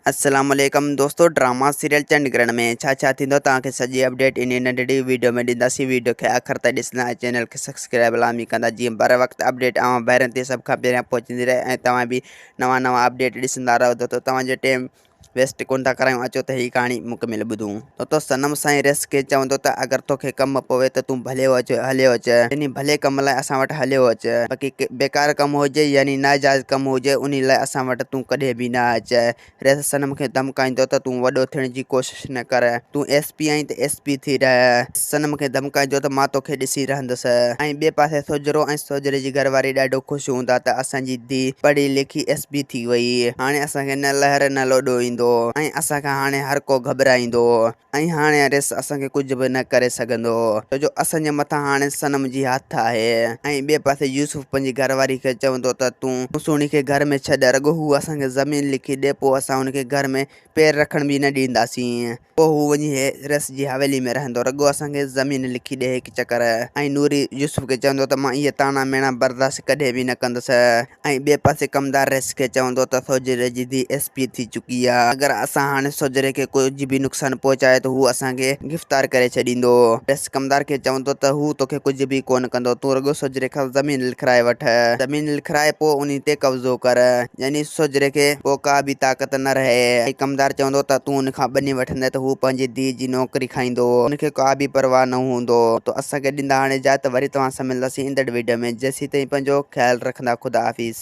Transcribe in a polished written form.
السلام عليڪم دوستو ڊراما سيريل چنڊ گرهڻ ۾ ڇا ڇا ٿيندو توهان کي سڄي اپڊيٽ انهي ننڍڙي ويڊيو ۾ ڏينداسين ويڊيو کي آخر تائين ڏسندا ۽ چينل کي سبسڪرائب لازمي ڪندا جيئن بر وقت اپڊيٽ اوهان ڀائرن تي سڀ کان پهريان پهچندي رهي ۽ توهان به نوان نوان اپڊيٽ ڏسندا رهو دوستو توهان جو ٽيم ويسٽ ڪون ٿا ڪرايون اچو ته هي ڪهاڻي مڪمل ٻڌون دوستو صنم سائين ريس کي چوندو ته اگر توکي ڪم پوي ته تون ڀلي اچ هليو اچ يعني ڀلي ڪم لاء اسان وٽ هليو اچ باقي بيڪار ڪم هجي يعني ناجائز ڪم هجي انهي لاء اسان وٽ تون ڪڏهن به نه اچ ريس صنم کي ڌمڪائيندو ته تون وڏو ٿيڻ جي ڪوشش نه ڪر، تون ايس پي آهين ته ايس پي ٿي رهه. صنم کي ڌمڪائيندو ته مان توکي ڏسي رهندس. ۽ ٻئي پاسي سوجهرو ۽ سوجهري جي گهر واري ڏاڍو خوش هوندا ته اسان جي ڌيء پڙهي لکي ايس پي ٿي وئي. هاڻي اسان کي نه لهر نه لوڏو ايندو ۽ اسان کان هاڻي هر ڪو گهٻرائيندو. ۽ هاڻي ريس اسان کي ڪجهه به نه ڪري سگهندو، ڇو جو اسان جي مٿان هاڻي صنم جي هٿ آهي. ۽ ٻئي پاسي يوسف پنهنجي گهر واري کي چوندو ته تون سهڻي کي گهر ۾ ڇڏ، رڳو هو اسان کي زمين لکي ڏي، پوء اسان هن کي گهر ۾ پير رکڻ به نه ڏينداسين. پوء هو وڃي ريس جي حويلي ۾ رهندو، رڳو اسان کي زمين لکي ڏي هڪ چڪر. ۽ نوري يوسف کي چوندو ته مان اهي طعنا ميڻا برداشت ڪڏهن به نه ڪندس. ۽ ٻئي پاسي ڪمدار رئيس کي چوندو ته سوجهري جي ڌيء ايس پي ٿي چڪي آ، اگر اسان هاڻي سوجهري کي ڪجهه به نقصان پهچايو ته هو اسان کي گرفتار ڪري ڇڏيندو. رئيس ڪمدار کي چوندو ته هو توکي ڪجهه به ڪونه ڪندو، تون رڳو سوجهري کان زمين لکرائي وٺ. زمين لکرائي پوء انهي تي قبضو ڪر. يعني سوجهري کي پوء ڪا به طاقت نه رهي. ۽ ڪمدار چوندو ته تون ان کان ٻني وٺندين ته هو پنهنجي ڌيء جي نوڪري کائيندو، ان کي ڪا به پرواهه نه هوندو. تو اسان کي ڏيندا هاڻي اجازت وري توهان سان ملنداسين ايندڙ ويڊيو ۾ جيسين تائين پنهنجو خيال رکندا خدا حافظ.